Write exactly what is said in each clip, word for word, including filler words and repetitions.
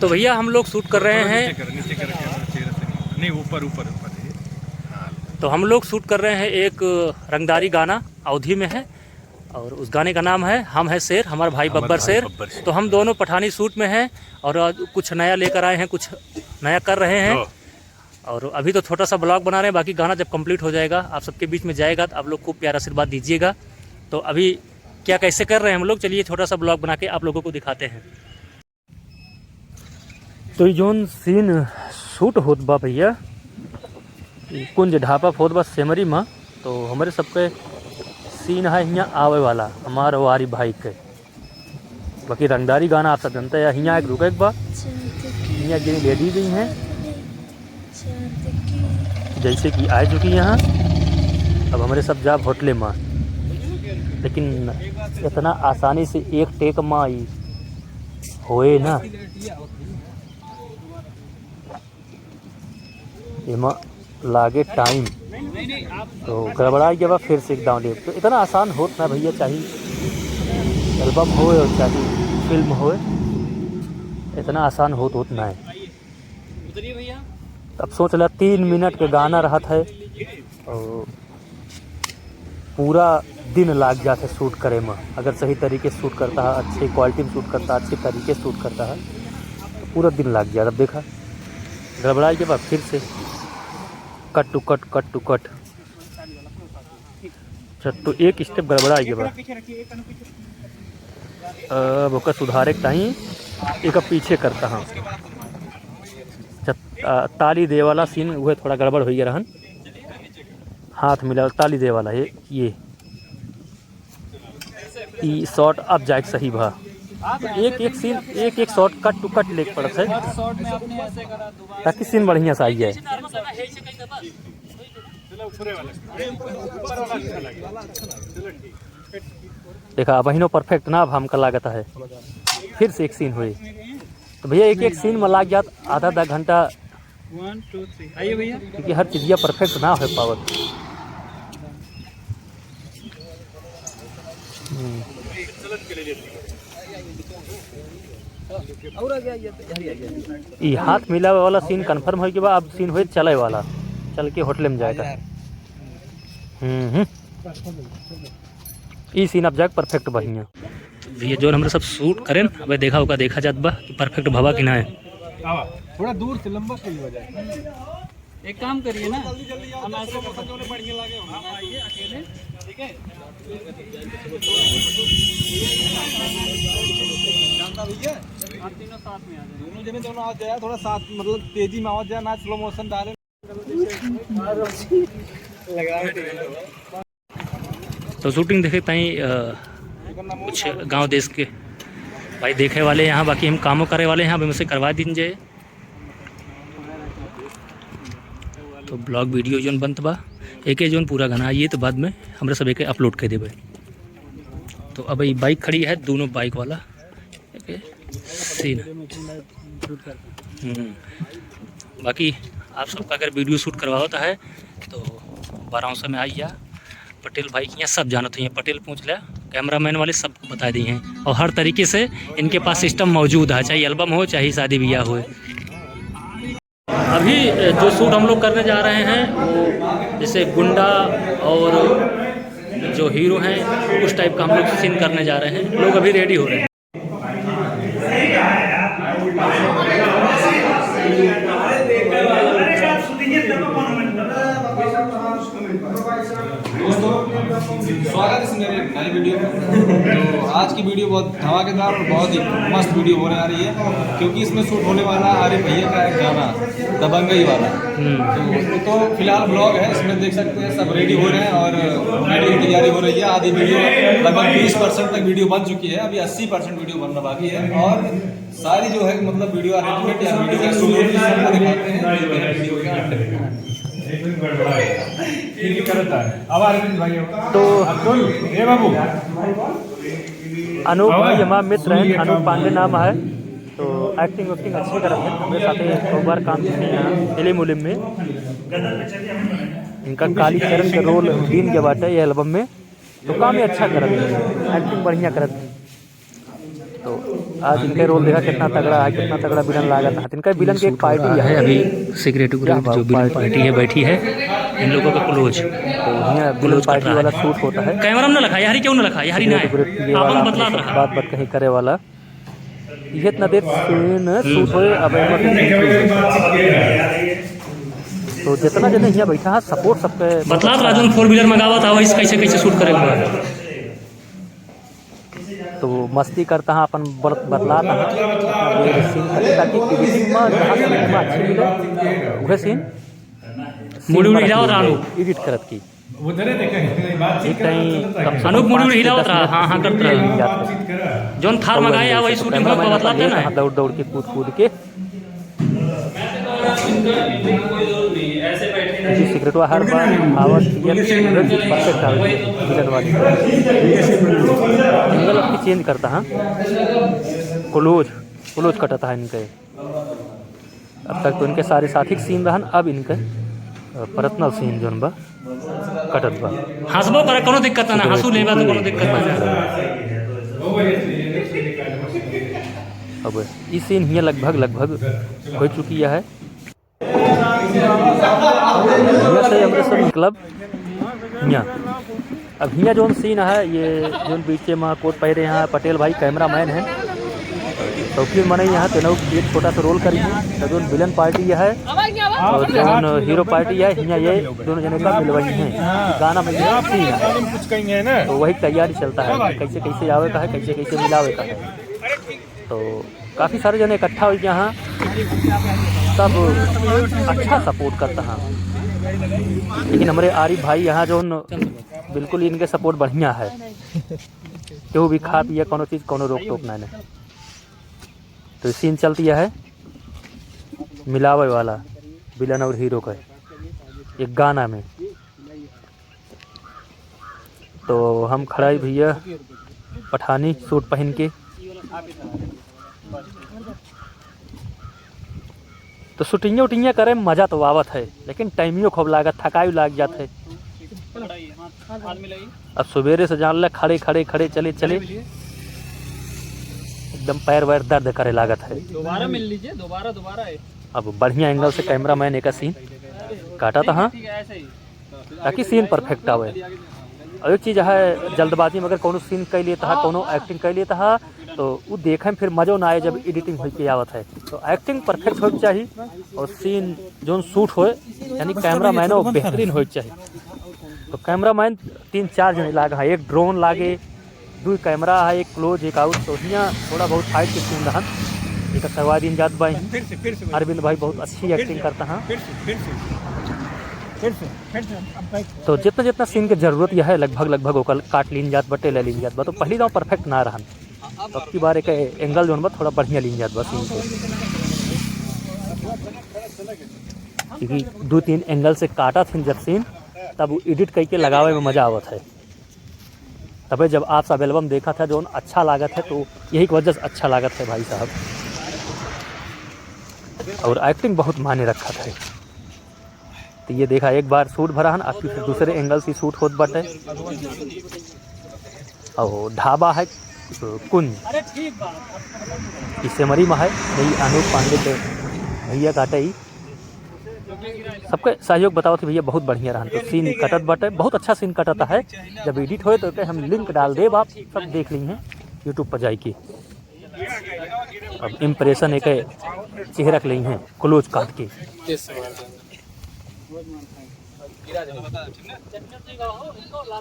तो भैया, हम लोग शूट कर रहे हैं। नीचे कर, नीचे कर, कैमरा चेहरे से नहीं। नहीं, ऊपर, ऊपर, ऊपर, ये। हाँ। तो हम लोग शूट कर रहे हैं एक रंगदारी गाना, अवधी में है, और उस गाने का नाम है हम हैं शेर, हमारा भाई हमारा बब्बर भाई शेर। बब्बर शेर। तो हम दोनों पठानी सूट में हैं और आज कुछ नया लेकर आए हैं, कुछ नया कर रहे हैं। लो। और अभी तो छोटा सा ब्लॉग बना रहे हैं, बाकी गाना जब कंप्लीट हो जाएगा, आप सबके बीच में जाएगा, तो आप लोग खूब प्यारा आशीर्वाद दीजिएगा। तो अभी क्या, कैसे कर रहे हैं हम लोग, चलिए छोटा सा ब्लॉग बना के आप लोगों को दिखाते हैं। तो ई जौन सीन शूट होत बा भैया, ई कुंज ढाबा होत बा सेमरी मा, तो हमरे सबके सीन है हियाँ आवे वाला, हमार वारी भाई के। बाकी रंगदारी गाना आप सब जानते हैं, हियाँ एक रुके के बा, हियाँ एक जनी लेडी गई हैं, जैसे कि आ चुकी यहाँ। अब हमरे सब जाब होटले मा, लेकिन इतना आसानी से एक टेक मा ई होए ना। एमा लागे टाइम, तो गड़बड़ाई के बाद फिर से एक दाँव लेब। तो इतना आसान होत ना भैया, चाहे एल्बम होए और चाहे फिल्म होए, इतना आसान होत, होत ना है। अब सोच ला, तीन मिनट के गाना रहत है और पूरा दिन लाग जात है शूट करे में। अगर सही तरीके से शूट करता है, अच्छे क्वालिटी में शूट करता है, अच्छे तरीके से शूट करता है, तो पूरा दिन लाग जात। अब देखा, गड़बड़ाई के बाद फिर से cut to cut, cut to cut। अच्छा, तो एक स्टेप गड़बड़ाई के बाद अब ओकर सुधारे के ताई एक पीछे करता हाँ। अच्छा, आ, ताली दे वाला सीन उहे थोड़ा गड़बड़ होइ गया रहन। हाथ मिला, ताली दे वाला, ये, ये। ई शॉट अब जाके सही भा। एक एक सीन, एक एक शॉट cut to cut लेके पड़त है, ताकि सीन बढ़िया से आई जाए। देखा, अब अहिनो परफेक्ट ना, अब हमका लागत है फिर से एक सीन होई। तो भैया, एक एक सीन में लाग जात आधा आधा घंटा। One, two, three। आइए भैया। क्योंकि हर चीजिया परफेक्ट ना हो पावत। हम्म। ई हाथ मिलावे वाला सीन कंफर्म होई के बा, अब सीन होई चले वाला, चल के होटल में जाएगा। हम्म, हम्म। ई सीन अब जाके परफेक्ट बढ़िया। भैया, जौन हमरे सब शूट करेन, अबे देखा ओका देखा जात बा कि परफेक्ट भवा कि ना है। आवा, थोड़ा दूर से लंबा सही हो जाए। एक काम करिए ना, हम ऐसे कर सकते हैं। आप आइए अकेले, ठीक है? जानता भैया, आप तीनों साथ में आ जाइए। दोनों जने, दोनों आ जाए, थोड़ा साथ, मतलब, तेजी में आ जाए ना, स्लो मोशन डाले। तो शूटिंग देखे ताई, अ, कुछ गांव देश के भाई देखे वाले यहाँ, बाकी हम कामों करे वाले हैं, अब हमसे करवा दीन जाए। तो ब्लॉग वीडियो जौन बनत बा, एके जौन पूरा गाना आइए, तो बाद में हमरा सब एके अपलोड कर देबे। तो अब ई बाइक खड़ी है, दोनों बाइक वाला एके सीन। हम्म। बाकी आप सबका अगर वीडियो शूट करवावत है तो बारांसा में आइया, पटेल भाई के यहाँ सब जानत हुई, पटेल पूछ ले, कैमरामैन वाले सबको बता दी हैं। और हर तरीके से इनके पास सिस्टम मौजूद है, चाहे एल्बम हो, चाहे शादी ब्याह हो। अभी जो शूट हम लोग करने जा रहे हैं, वो जैसे गुंडा और जो हीरो हैं, उस टाइप का हम लोग सीन करने जा रहे हैं। लोग अभी रेडी हो रहे हैं। दोस्तों, स्वागत है मेरे नए वीडियो में। तो आज की वीडियो बहुत धमाकेदार और बहुत ही मस्त वीडियो होने आ रही है, क्योंकि इसमें शूट होने वाला है आरिफ भैया का एक गाना दबंगई वाला। हम्म। तो, तो फिलहाल ब्लॉग है, इसमें देख सकते हैं सब रेडी हो रहे हैं और वीडियो की तैयारी हो रही है। आधी वीडियो, लगभग बीस परसेंट तक वीडियो बन चुकी है, अभी अस्सी परसेंट वीडियो बनना बाकी है। और सारी जो है, मतलब, वीडियो अरेंजमेंट या वीडियो का शूट सबको दिखाते हैं। तो अरविंद भाई, तो ए बाबू, अनूप भाई हमार मित्र हैं, अनूप पांडे नाम है, तो एक्टिंग वैक्टिंग अच्छे करत हैं, हमरे साथे एक बार काम किए हैं फिल्म उलिम में। इनका कालीचरण के रोल दीन के बाटे ये एल्बम में, तो काम ही अच्छा करत हैं, एक्टिंग बढ़िया करत हैं। तो आज इनके रोल देखा कितना तगड़ा है, कितना तगड़ा विलन लागत है। इनका विलन के एक पार्टी है। अभी सिगरेट उगरेट जो विलन पार्टी है बैठी है, इन लोगों का क्लोज। तो यहाँ विलन पार्टी वाला शूट होता है। कैमरा में ना लखा, यारी क्यों ना लखा, यारी ना है। सिगरेट उगरेट पिए वाला, बात बात कहीं करे वाला। ये इतना देर सीन शूट होए, अब एमा के सीन होए। तो जितना जने यहाँ बैठा है, सपोर्ट सबके बतलात रहा, जोन फोर व्हीलर मंगावा था, वही से कैसे कैसे शूट करे हुआ है। तो मस्ती करता है, अपन बत-, बतलाता है, अपना जो सीन करता है, ताकि एडिटिंग में जहाँ सीन में अच्छी मिले, वह सीन मुड़ी उड़ी हिलावत रहा। एडिट करत की। एक टाइम कम से कम अनूप मुड़ी उड़ी हिलावत रहा, हाँ, हाँ, करत रहा। जौन थार मंगाए, वही शूटिंग में बतलाते ना। दौड़ दौड़ के, कूद कूद के। जी, सिगरेटवा हर बार आवत, ये परफेक्ट आवे, विलन वाली। एंगल आपकी चेंज करता, हाँ। क्लोज, क्लोज कटता है इनके। अब तक तो इनके सारे साथी के सीन रहन, अब इनके, अ, पर्सनल सीन जोन बा, कटत बा। हंसबो करे, कोनो दिक्कत ना, हंसू लेबा तो कोनो दिक्कत ना। अब ई सीन हियाँ लगभग, लगभग हो चुकी है। हियाँ से हमरे सब निकलब हियाँ। अब हियाँ जोन सीन है, ये जोन बीचे में कोट पहरे हैं पटेल भाई, कैमरामैन है। शौकीन मनई यहाँ तेनऊ एक छोटा सा रोल करी है। तो जोन विलन पार्टी है और जोन हीरो पार्टी है, हियाँ ये दोनों जने का मिलवाई है। गाना में ये सीन है, तो वही तैयारी चलता है, कैसे कैसे आवे का है, कैसे कैसे मिलावे का है। तो काफ़ी सारे जने इकट्ठा हो गया हाँ, सब अच्छा सपोर्ट करता है। लेकिन हमारे आरिफ भाई यहाँ जोन बिल्कुल इनके सपोर्ट बढ़िया है, केहू भी खा पिए, कोनो चीज़, कोनो रोक टोक नहीं, नहीं। तो सीन चलती है मिलावे वाला विलन और हीरो का एक गाना में। तो हम खड़ा ही भैया पठानी सूट पहन के। तो शूटिंगे उटिंगे करे में मजा तो आवत है, लेकिन टाइमियो खूब लागत, थकाई लाग जात है। अब सवेरे से जान ले खड़े खड़े खड़े चले चले एकदम पैर वैर दर्द करे लागत है। दोबारा मिल लीजिए, दोबारा, दोबारा है। अब बढ़िया एंगल से कैमरामैन एक सीन काटा था, हाँ, ताकि सीन परफेक्ट आवे। और एक चीज़ है, जल्दबाजी में अगर कोनो सीन कर लेता है, कोनो एक्टिंग कर लेता है, तो वो देखे में फिर मज़ो ना आए जब एडिटिंग होके आवत है। तो एक्टिंग परफेक्ट होके चाहिए और सीन जोन शूट होए, यानी कैमरामैन वो बेहतरीन होके चाहिए। तो कैमरामैन तीन चार जने लागे हैं, एक ड्रोन लागे, दो कैमरा है, एक क्लोज, एक आउट। तो हियाँ थोड़ा बहुत फाइट के सीन रहन, एक करवा दिन जात बा। फिर से, फिर से वही। अरविंद भाई बहुत अच्छी फिर से, एक्टिंग करता है। फिर से, फिर से, फिर से, फिर से, अब बैक। तो जितना जितना सीन के जरूरत यह है, लगभग लगभग ओकर काट लीन जात बा, ले लीन जात बा। तो पहली दाव परफेक्ट ना रहन, तो अब की बार एक एंगल जोन बा थोड़ा बढ़िया लीन जात बा सीन के, क्योंकि दो तीन एंगल से काटा थीन जब सीन, तब वो एडिट करके लगावे में मज़ा आवत है। तबे जब आप सब एल्बम देखत है, जोन अच्छा लागत है, तो यही की वजह से अच्छा लागत है भाई साहब। और एक्टिंग बहुत मायने रखत है। तो ये देखा, एक बार शूट भरा हन, अब फिर दूसरे एंगल से शूट होत बाटे। और ढाबा है कुंज, ई सेमरी में है, यही अनूप पांडे के भैया काटे ई। सबके सहयोग बताओ थी भैया, बहुत बढ़िया रहन। तो सीन कटत बाटे, बहुत अच्छा सीन कटत है। जब एडिट होए तो एके हम लिंक डाल देब, आप सब देख ली हैं YouTube पर जाए के। अब इम्प्रेशन एक चेहरा के लिए हैं क्लोज काट के।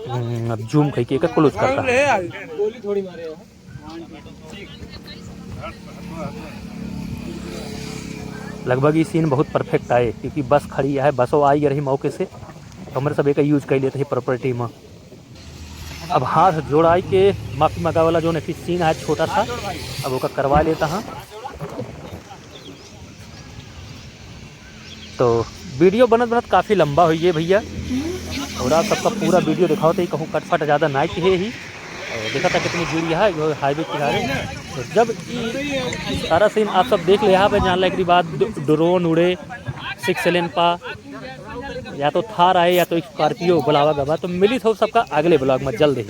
हम्म, अब जूम करके एके क्लोज करता है। लगभग ये सीन बहुत परफेक्ट आए, क्योंकि बस खड़ी है, बसो आई रही मौके से, तो हमरे सब एक यूज कर लेते हैं प्रॉपर्टी में। अब हाथ जोड़ाई के माफी मंगावे वाला जोन एक सीन है छोटा सा, अब ओका करवा लेता हाँ। तो वीडियो बनत बनत काफ़ी लंबा हुई है भैया, और आप सबका पूरा वीडियो दिखाओ तो ये कहूँ कटफट ज़्यादा ना किहे ही। और देखा था कितनी भीड़ यहाँ है, जो हाईवे किनारे। तो जब ई सारा सीन आप सब देख ले, यहाँ पे जान ला, एक बाद ड्रोन उड़े, सिक्स लेन पा, या तो थार आए या तो स्कॉर्पियो बुलावा गवा। तो मिली थो सबका अगले ब्लॉग में जल्द ही।